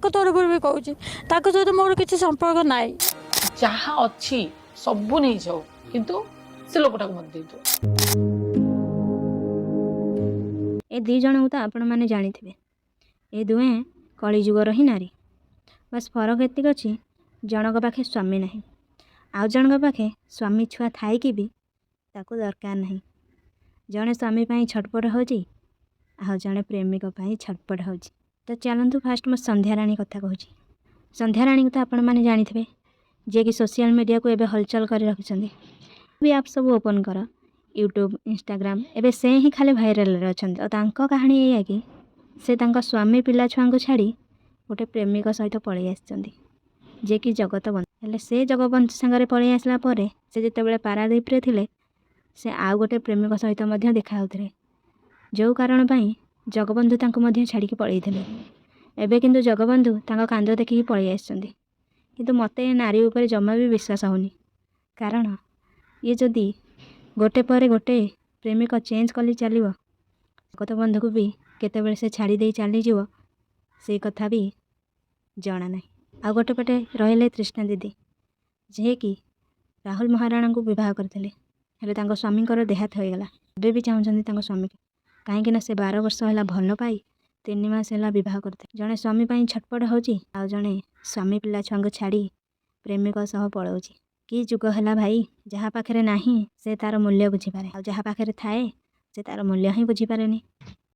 ତାଙ୍କ ତରଫରୁ ବି କହୁଛି, ତାଙ୍କ ସହିତ ମୋର କିଛି ସମ୍ପର୍କ ନାହିଁ। ଯାହା ଅଛି ସବୁ ନେଇଯାଉ, କିନ୍ତୁ ସେ ଲୋକଟାକୁ ମତେ ଦେଇଦିଅ। ଏ ଦୁଇ ଜଣଙ୍କୁ ତ ଆପଣମାନେ ଜାଣିଥିବେ। ଏ ଦୁହେଁ କଳିଯୁଗର ହିଁ ନାରୀ। ବାସ୍ ଫରକ ଏତିକି ଅଛି, ଜଣଙ୍କ ପାଖେ ସ୍ୱାମୀ ନାହିଁ, ଆଉ ଜଣଙ୍କ ପାଖେ ସ୍ୱାମୀ ଛୁଆ ଥାଇକି ବି ତାକୁ ଦରକାର ନାହିଁ। ଜଣେ ସ୍ୱାମୀ ପାଇଁ ଛଟପଟ ହେଉଛି, ଆଉ ଜଣେ ପ୍ରେମିକ ପାଇଁ ଛଟପଟ ହେଉଛି। ତ ଚାଲନ୍ତୁ, ଫାଷ୍ଟ ମୁଁ ସନ୍ଧ୍ୟାରାଣୀ କଥା କହୁଛି। ସନ୍ଧ୍ୟାରାଣୀକୁ ତ ଆପଣମାନେ ଜାଣିଥିବେ, ଯିଏକି ସୋସିଆଲ ମିଡ଼ିଆକୁ ଏବେ ହଲଚଲ କରି ରଖିଛନ୍ତି। ବି ଆପ୍ ସବୁ ଓପନ୍ କର, ୟୁଟ୍ୟୁବ୍, ଇନଷ୍ଟାଗ୍ରାମ, ଏବେ ସେ ହିଁ ଖାଲି ଭାଇରାଲରେ ଅଛନ୍ତି। ଆଉ ତାଙ୍କ କାହାଣୀ ଏଇଆ କି ସେ ତାଙ୍କ ସ୍ୱାମୀ, ପିଲା ଛୁଆଙ୍କୁ ଛାଡ଼ି ଗୋଟେ ପ୍ରେମିକ ସହିତ ପଳେଇ ଆସିଛନ୍ତି, ଯିଏକି ଜଗତବନ୍ଧୁ। ହେଲେ ସେ ଜଗବନ୍ଧୁ ସାଙ୍ଗରେ ପଳେଇ ଆସିଲା ପରେ, ସେ ଯେତେବେଳେ ପାରାଦ୍ୱୀପରେ ଥିଲେ, ସେ ଆଉ ଗୋଟେ ପ୍ରେମିକ ସହିତ ମଧ୍ୟ ଦେଖା ହେଉଥିଲେ, ଯେଉଁ କାରଣ ପାଇଁ ଜଗବନ୍ଧୁ ତାଙ୍କୁ ମଧ୍ୟ ଛାଡ଼ିକି ପଳେଇଥିଲେ। ଏବେ କିନ୍ତୁ ଜଗବନ୍ଧୁ ତାଙ୍କ କାନ୍ଦ ଦେଖିକି ପଳେଇ ଆସିଛନ୍ତି। କିନ୍ତୁ ମୋତେ ଏ ନାରୀ ଉପରେ ଜମା ବି ବିଶ୍ୱାସ ହେଉନି, କାରଣ ଇଏ ଯଦି ଗୋଟେ ପରେ ଗୋଟେ ପ୍ରେମିକ ଚେଞ୍ଜ କଲି ଚାଲିବ, ଜଗତବନ୍ଧୁକୁ ବି କେତେବେଳେ ସେ ଛାଡ଼ି ଦେଇ ଚାଲିଯିବ, ସେଇ କଥା ବି ଜଣା ନାହିଁ। ଆଉ ଗୋଟେ ପଟେ ରହିଲେ ତୃଷ୍ଣା ଦିଦି, ଯିଏକି ରାହୁଲ ମହାରାଣାଙ୍କୁ ବିବାହ କରିଥିଲେ। ହେଲେ ତାଙ୍କ ସ୍ୱାମୀଙ୍କର ଦେହାନ୍ତ ହୋଇଗଲା। ଏବେ ବି ଚାହୁଁଛନ୍ତି ତାଙ୍କ ସ୍ୱାମୀକୁ, କାହିଁକିନା ସେ 12 ବର୍ଷ ହେଲା ଭଲ ପାଇ 3 ମାସ ହେଲା ବିବାହ କରିଥିଲେ। ଜଣେ ସ୍ୱାମୀ ପାଇଁ ଛଟପଟ ହେଉଛି, ଆଉ ଜଣେ ସ୍ୱାମୀ ପିଲା ଛୁଆଙ୍କୁ ଛାଡ଼ି ପ୍ରେମିକ ସହ ପଳାଉଛି। କି ଯୁଗ ହେଲା ଭାଇ! ଯାହା ପାଖରେ ନାହିଁ, ସେ ତା'ର ମୂଲ୍ୟ ବୁଝିପାରେ, ଆଉ ଯାହା ପାଖରେ ଥାଏ, ସେ ତା'ର ମୂଲ୍ୟ ହିଁ ବୁଝିପାରେନି।